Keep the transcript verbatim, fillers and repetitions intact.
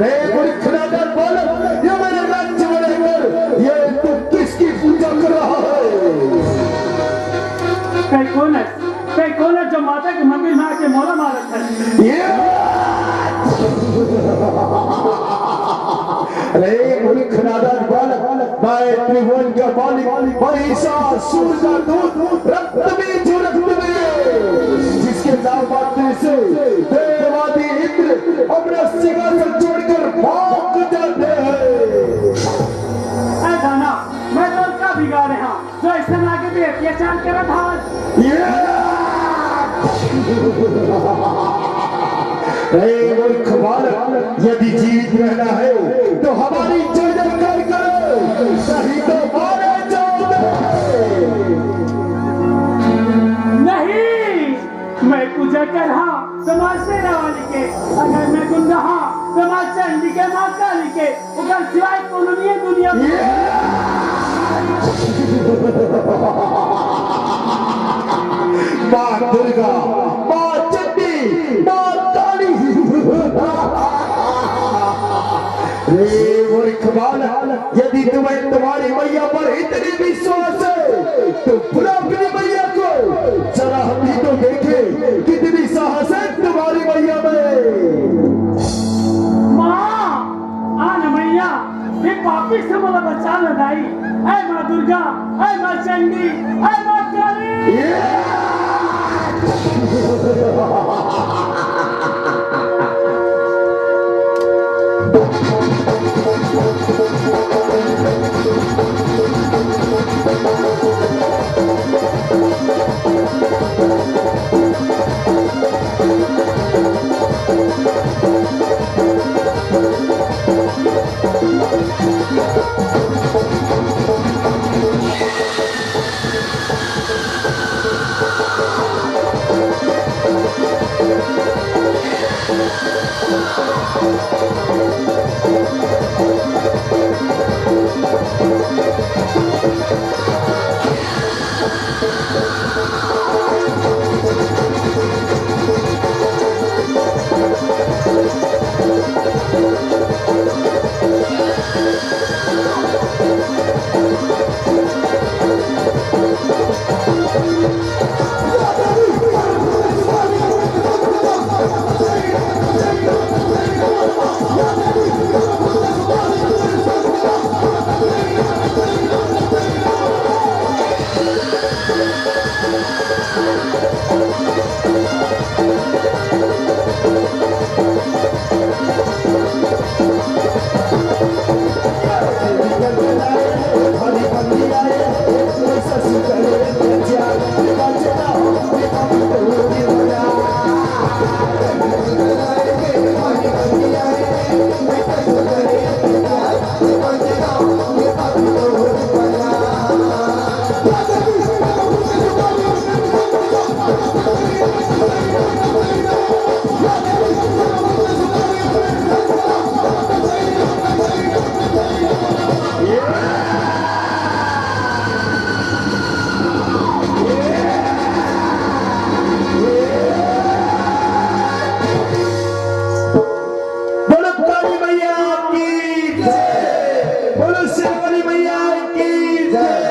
रे मूर्ख नादान बालक, ये मेरे राज्य में रहकर ये तू किसकी पूजा कर रहा है? कई कोन हे? कई कोन हे जो माता के मंदिर में आके मोला मारत हे? ये अरे मूर्ख नादान बालक, मैं त्रिभुवन का मालिक, महिषासुर का दूत, रक्त बीजू रक्त में, जिसके नाम मात्र से देवादि इंद्र अपना सिंहासन छोड़कर भाग जाते हैं। ऐसा ना, मैं तो क्या बिगाड़े हाँ? जो ऐसा आगे भी अत्याचार करत हवस। ये! हे मूर्ख बालक, यदि जीवित रहना है तो हमारी जय जयकार करो, नहीं तो मारे जाओगे। नहीं, मैं पूजा करहा तो माँ शेरा वाली के, अगर मैं गुन रहा तो माँ चंडी के, माँ काली के, ओकर सिवाय कोनो नइ हे दुनिया में। माँ दुर्गा, माँ चंडी, माँ काली। रे मूर्ख बालक, यदि तुम्हें तुम्हारी मैया पर इतनी विश्वास है तो बुला अपनी मैया को, जरा हम भी तो देखें कितनी साहस है तुम्हारी मैया में। माँ, आ न मैया, ये पापी से मोला बचा न दाई। ऐ माँ दुर्गा, ऐ माँ चंडी, ऐ माँ काली। ये बोलो काली मैया की जय, बोलो शेरावाली मैया की जय।